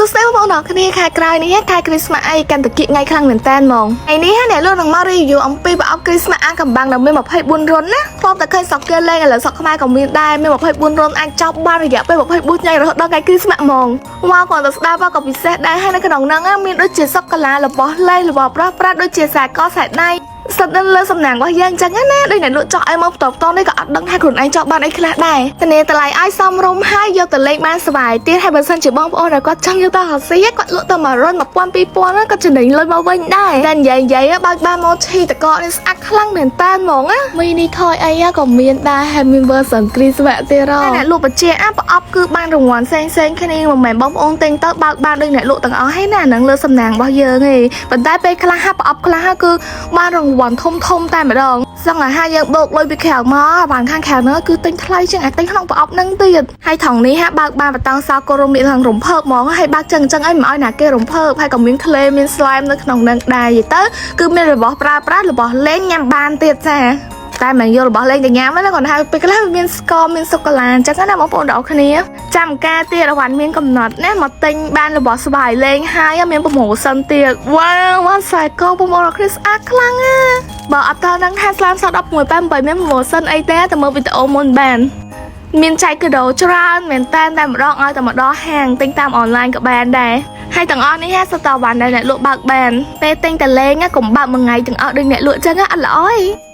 សួស្តីបងប្អូនអរគ្នាខែក្រោយនេះខែគ្រីស្មាស់អីកាន់តែគៀកថ្ងៃខ្លាំងមែនតើហ្មងថ្ងៃនេះអ្នកលក់នឹងមក review អំពីប្រអប់គ្រីស្មាស់អាកំបាំងដែលមាន24រន្ធណាធ្លាប់តែឃើញស្រុកគេលេងឥឡូវស្រុកខ្មែរក៏មានដែរមាន24រន្ធអាចចប់បានរយៈពេល24ថ្ងៃរហូតដល់ថ្ងៃគ្រីស្មាស់ហ្មងវ៉ាវគាត់ទៅស្ដាប់ក៏ពិសេសដែរហើយនៅក្នុងហ្នឹងមានដូចជាសូកូឡារបស់លេងរបស់ប្រាស់ប្រាស់ដូចជាខ្សែកខ្សែដៃស្ថិតនៅលើសំណាងរបស់យើងអញ្ចឹងណាដូចអ្នកលក់ចောက်ឲ្យមកបន្តបន្តនេះក៏អត់ដឹងថាខ្លួនឯងចង់បានអីខ្លះដែរធានាតម្លៃឲ្យសមរម្យហើយយកទៅលេងបានសប្បាយទៀតហើយបើសិនជាបងប្អូនដែលគាត់ចង់យកទៅរកស៊ីគាត់លក់ទៅ1រន្ធ1000 2000ហ្នឹងក៏ចំណេញលុយមកវិញដែរតែនិយាយនិយាយបើកបានមកឈីតកនេះស្អាតខ្លាំងមែនតើហ្មងណា mini toy អីក៏មានដែរហើយមាន version Christmas ទៀតហ៎អ្នកលក់បជាអាប្រអប់គឺបានរង្វាន់ផ្សេងផ្សេងគ្នាមិនមែនបងប្អូនទិញទៅបើកបានដូចអ្នកលក់ទាំងអស់ហើយណាហ្នឹងលើសំណាងរបស់យើងឯងប៉ុន្តែពេលខ្លះប្រអប់ខ្លះគឺបានរង្វាន់ធំធំតែម្ដងសឹងឲ្យហាយើងបោកលុយពីក្រៅមកបានខាងក្រៅហ្នឹងគឺទិញថ្លៃជាងអាទិញក្នុងប្រអប់ហ្នឹងទៀតហើយថងនេះហាបើកបានបតង់សោករំនេះឡើងរំភើបហ្មងហើយបើកចឹងចឹងអីមិនឲ្យណាគេរំភើបហើយក៏មាន clay មាន slime នៅក្នុងហ្នឹងដែរនិយាយទៅគឺមានរបស់ប្រើប្រាស់របស់លេងញ៉ាំបានទៀតចាតែមិនយករបស់លេងទៅញ៉ាំណាគាត់ហៅពេលខ្លះវាមានស្ករមានសូកូឡាអញ្ចឹងណាបងប្អូនទាំងអស់គ្នាចាំការទៀតរ៉ាន់មានកំណត់ណាមកទិញបានរបស់ស្បាយលេងហើយមាន promotion ទៀតវ៉ាវវ៉ាខ្សែកបងប្អូនអរគ្នាស្អាតខ្លាំងណាបើអត់តដឹងថាស្លាមស1688មាន promotion អីទេទៅមើលវីដេអូមុនបានមានចែកកាដូច្រើនមែនតើតែម្ដងឲ្យតែម្ដងហាងទិញតាមអនឡាញក៏បានដែរហើយទាំងអស់នេះសុទ្ធតែវ៉ាន់ដែលអ្នកលក់បើកបានពេលទិញតែលេងកុំបើកមួយថ្ងៃទាំងអស់ដូចអ្នកលក់ចឹងអត់ល្អទេ។